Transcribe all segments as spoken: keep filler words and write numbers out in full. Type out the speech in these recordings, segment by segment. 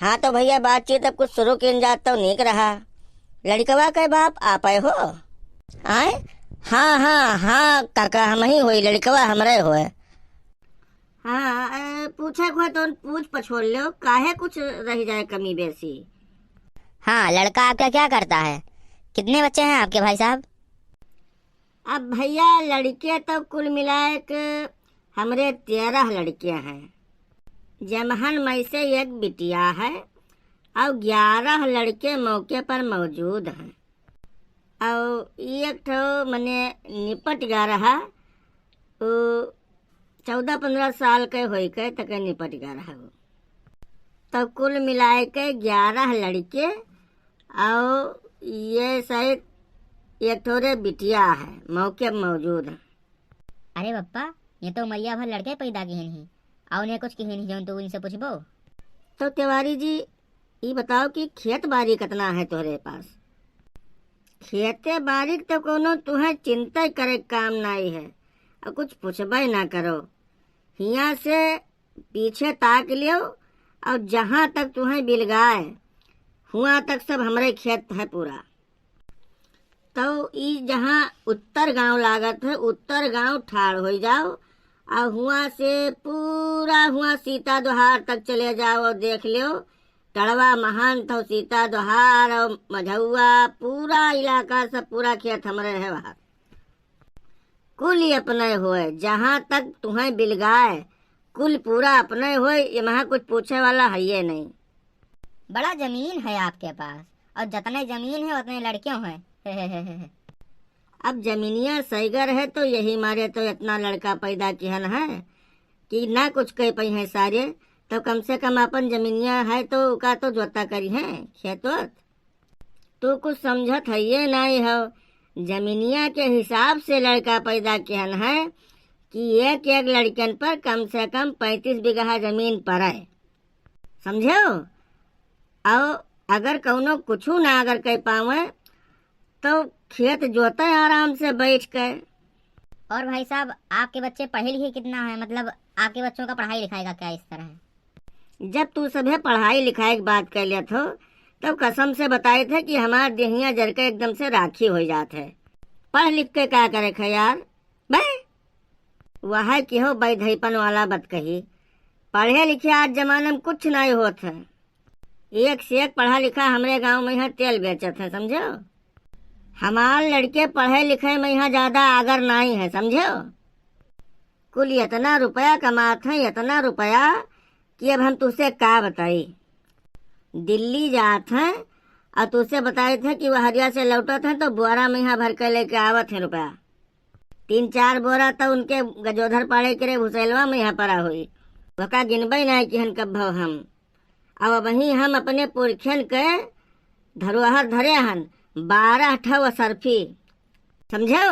हाँ तो भइया, बातचीत अब कुछ सुरु कीन जात तउ नीक रहा। लड़िकवा के बाप आपै हो? आय? हाँ, हाँ, हाँ काका, हमहीं होई, लड़िकवा हमरै होय। हाँ, ए, पूछे को है तो पूछ पछोड़ लो, काहे कुछ रहि जाए कमी बेसी। हाँ, लड़का आपका क्या करता है? कितने बच्चे हैं आपके भाई साहब? अब भइया, लड़िके तउ कुल मिलाए के हमरे तेरह लड़िके हैं, जेमहन मइँ से एक बिटिया है, अउ ग्यारह लड़िके मौके पर मौजूद हैं। अउ एक ठो मने निपट गा रहा, उ चौदह पन्द्रह साल के होइके तके निपट गा रहा उ। तउ कुल मिलाए के ग्यारह लड़िके अउ ये शायद एक ठो रे बिटिया है, मौके पर मौजूद है। अरे बप्पा, ये तो उमरिया भर लड़िके पैदा किहिन ही, अउ उन्हें कुछ किहिन ही जौन तू इनसे पूछबो? तो तिवारी जी, ई बताओ कि खेत बारी कतना है तोहरे पास? खेते बारी के तो कउनो तुहें चिंता करे के काम नाई है, अउ कुछ पूछबै ना करो। हियाँ से पीछे ताक लियो अउ जहाँ तक तुहें बिलगाए, हुआँ तक सब हमरे खेत है पूरा। तउ ई जहाँ उत्तर गाँव लागत है, उत्तर गाँव ठाड़ होइ जाओ, अउ हुआँ से पूरा हुआँ सीता दोहार तक चले जाओ अउ देख लियो, टड़वा महंत अउ सीता दोहार अउ मझौआ, पूरा इलाका सब, पूरा खेत हमरे है वहाँ। कुल ही अपने होय, जहाँ तक तुहें बिलगाए, कुल पूरा अपने होय, एमहा कुछ पूछे वाला हइये नहीं। बड़ा जमीन है आपके पास, अउ जतने जमीन है, उतने लड़िके हैं। अब जमीनिया सइगर है, तो यही मारे तो एतना लड़िका पैदा किहन है कि ना कुछ कइ पइहें सारे, तो कम से कम अपन जमीनिया है, तो ओका तो जोता करिहें, खेत ओत। तू कुछ समझत हइये नाई हो। जमीनिया के हिसाब से लड़िका पैदा किहन है कि एक एक लड़िकन पर कम से कम पैंतीस बिगहा जमीन परै। समझेउ? अउ अगर कउनो कुछु ना अगर कइ पावै, तउ खेत जोतै आराम से बैठ के। और भाई साहब, आपके बच्चे पढ़े लिखे कितना हैं? मतलब, आपके बच्चों का पढ़ाई लिखाई का क्या स्तर है? जब तू सभे पढ़ाई लिखाई के बात कइ लेत हो, तब कसम से बताइत है कि हमार देहिया जर के एकदम से राखी होइ जात है। पढ़ लिख के का करे खे यार? बे, वह कि हो बैधईपन वाला बतकही। पढ़े लिखे आज जमाना में कुछ नाई होत है। एक से एक पढ़ा लिखा हमरे गाँव में यहाँ तेल बेचत है, समझो? हमार लड़िके पढ़े लिखे में यहाँ ज्यादा आगर नाई है, समझो? कुल एतना रुपया कमात हैं, एतना रुपया कि अब हम तुसे का बताई। दिल्ली जात हैं अउ तुसे बताइत हैं कि वहरिया से लौटत हैं तो बोरा में यहाँ भर के लेके आवत हैं रुपया। तीन चार बोरा तो उनके गजोधर पाड़े के रे भुसैलवा में यहाँ परा होई। ओका गिनबै नाई किहन कब्बो हम। अब वहीं हम अपने पुरखियन के धरोहर धरे हन, बारह ठो असरफी, समझो,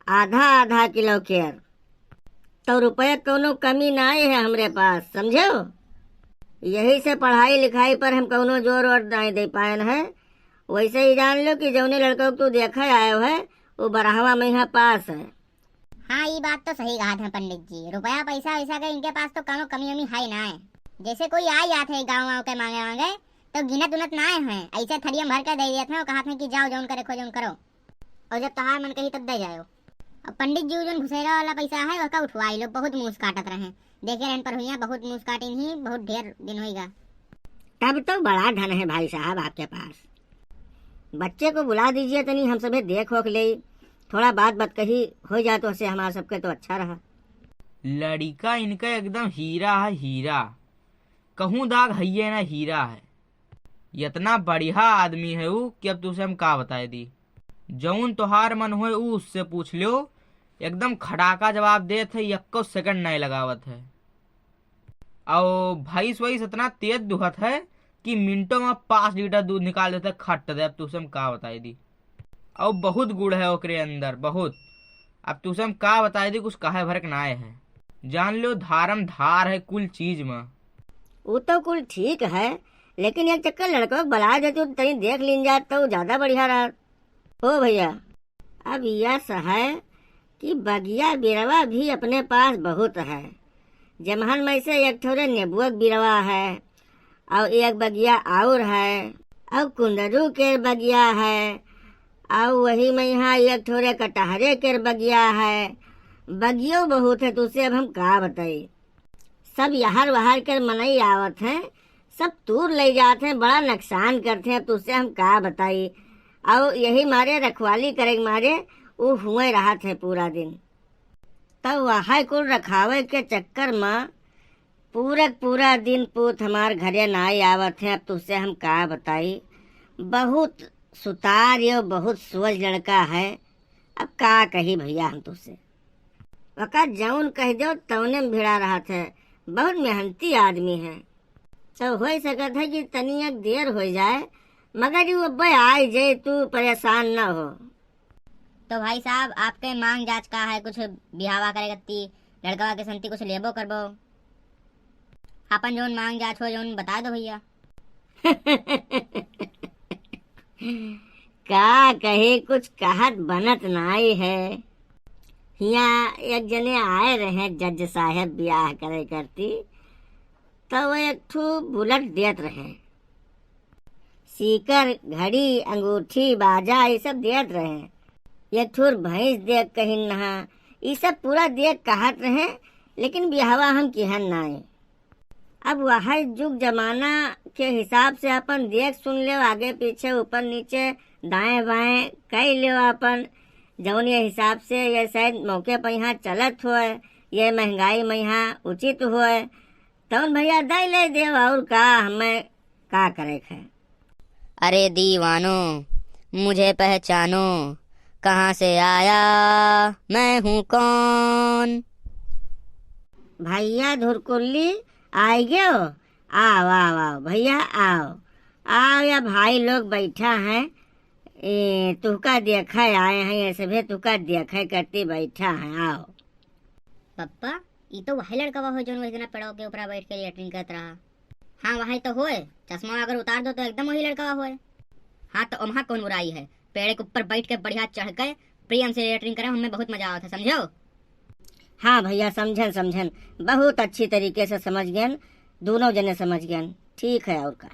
आधा आधा किलो केर। तो रुपया कउनो कमी नाई है हमरे पास, समझो। यही से पढ़ाई लिखाई पर हम कउनो जोर वोर नाई दे पायन है। वैसे ही जान लो कि जौने लड़का को तू देखे आयो है, वो बरहवा में यहाँ पास है। हाँ, ई बात तो सही कहत हैं पंडित जी। रुपया पैसा वैसा के इनके पास तो कउनो कमी वमी है नाई। जैसे कोई आ जात है गाँव वाँव के माँगे वाँगे, तो गिनत उनत नाई हैं, ऐसे थरिया में भर के दे देत हैं, कहत हैं कि जाओ जौन करे खो जौन करो, और जब तोहार मन कही तब दे जाओ। अब पंडित जी उ जौन घुसेरा वाला पैसा है, ओका उठवाई लो, बहुत मूस काटत रहे, देखे रहन पर हुइया बहुत मूस काटिन ही, बहुत ढेर दिन होइगा। तब तो बड़ा धन है भाई साहब आपके पास। बच्चे को बुला दीजिए तनी, हम सभे देख होख लेई, थोड़ा बात बतकही होइ जाए तो उससे हमार सबके तो अच्छा रहा। लड़िका इनका एकदम हीरा है, हीरा। कहूँ दाग हइये ना, हीरा है। एतना बढ़िया आदमी है उ कि अब तुसे हम का बताए दी। जौन तोहार मन होए उ उससे पूछ ल्यो, एकदम खड़ाका जवाब देत है, एक्को सेकंड नाई लगावत है। अउ भैंस वैस एतना तेज दुहत है कि मिनटों में पाँच लीटर दूध निकाल देत है, खट दे। अब तुसे हम का बताई दी, अउ बहुत गुण है ओकरे अंदर, बहुत। अब तुसे हम का बताई दी, कुछ कहे भर के नाय है। जान लो, धारम धार है कुल चीज में। उ तो कुल ठीक है, लेकिन एक चक्कर लड़का के बुला देते तो तनी देख लीन जात तो ज्यादा बढ़िया रहत। ओ भैया, अब यस है कि बगिया बिरवा भी अपने पास बहुत है। जमहन में से एक ठोरे नेबुआ के बिरवा है, और एक बगिया और है, और कुंदरू के बगिया है, और वही में यहाँ एक ठोरे कटहरे के बगिया है। बगियो बहुत है, तुझसे अब हम का बताई। सब यहर वहर के मनई आवत हैं, सब तूर ले जात हैं, बड़ा नुकसान करते हैं, अब तुझसे हम का बताई। और यही मारे रखवाली करे के मारे वो हुए रहत है पूरा दिन। तब वह कुल रखावे के चक्कर में पूरा क पूरा दिन पूत हमार घरे नाई आवत है, अब तुझसे हम का बताई। बहुत सुतार यो, बहुत सोझ लड़का है, अब का कही भैया हम तुझसे। ओका जौन कह दो तौने में भिड़ा रहत है, बहुत मेहनती आदमी है। तो हो सकत है कि तनी एक देर हो जाए, मगर यू अब्बे आई जाए, तू परेशान न हो। तो भाई साहब, आपके मांग जांच का है? कुछ बिहावा करे कत्ती लड़कवा के संती कुछ लेबो करबो? अपन जौन मांग जांच हो, जौन बता दो भैया। का कहे, कुछ कहत बनत नाई है। हियाँ एक जने आए रहे जज साहब बियाह करे करती, तो वो एक ठू बुलेट देत रहे। सीकर, घड़ी, अंगूठी, बाजा, ये सब देत रहे। एक ठुर भैंस देख कहिन नहा, ये सब पूरा देख कहत रहे, लेकिन बियाहवा हम किहन नाई। अब वह जुग जमाना के हिसाब से अपन देख सुन लेव, आगे पीछे, ऊपर नीचे, दाएं बाएं कई लेव अपन, जौन ये हिसाब से ये शायद मौके पर यहाँ चलत होए, ये महंगाई में यहाँ उचित होए, तौन भैया दे ले देव, और का, हमें का करे के है। अरे दीवानो, मुझे पहचानो, कहाँ से आया, मैं हूँ कौन? भैया धुरकुल्ली, आइ गयो? आओ, आओ, आओ, भैया, आओ। आओ, या भाई लोग बैठा है, ए, तुहका देखे आए हैं, ये सभे तुहका देखे करती बैठा है, आओ। पप्पा, ई तो वही लड़कवा हो, जौन वही दिना पेड़वा के ऊपरा बैठ के लेटरिन करत रहा। हाँ, वही तो होए। चश्मा अगर उतार दो तो एकदम वही लड़कवा होए। हाँ, तो ओम्हा कौन बुराई है? पेड़ के ऊपर बैठ के बढ़िया चढ़ के प्रेम से लेटरिन करे, हमें बहुत मजा आवत है, समझो? हाँ भैया, समझन, समझन, बहुत अच्छी तरीके से समझ गयन, दोनों जने समझ गयन। ठीक है, और का।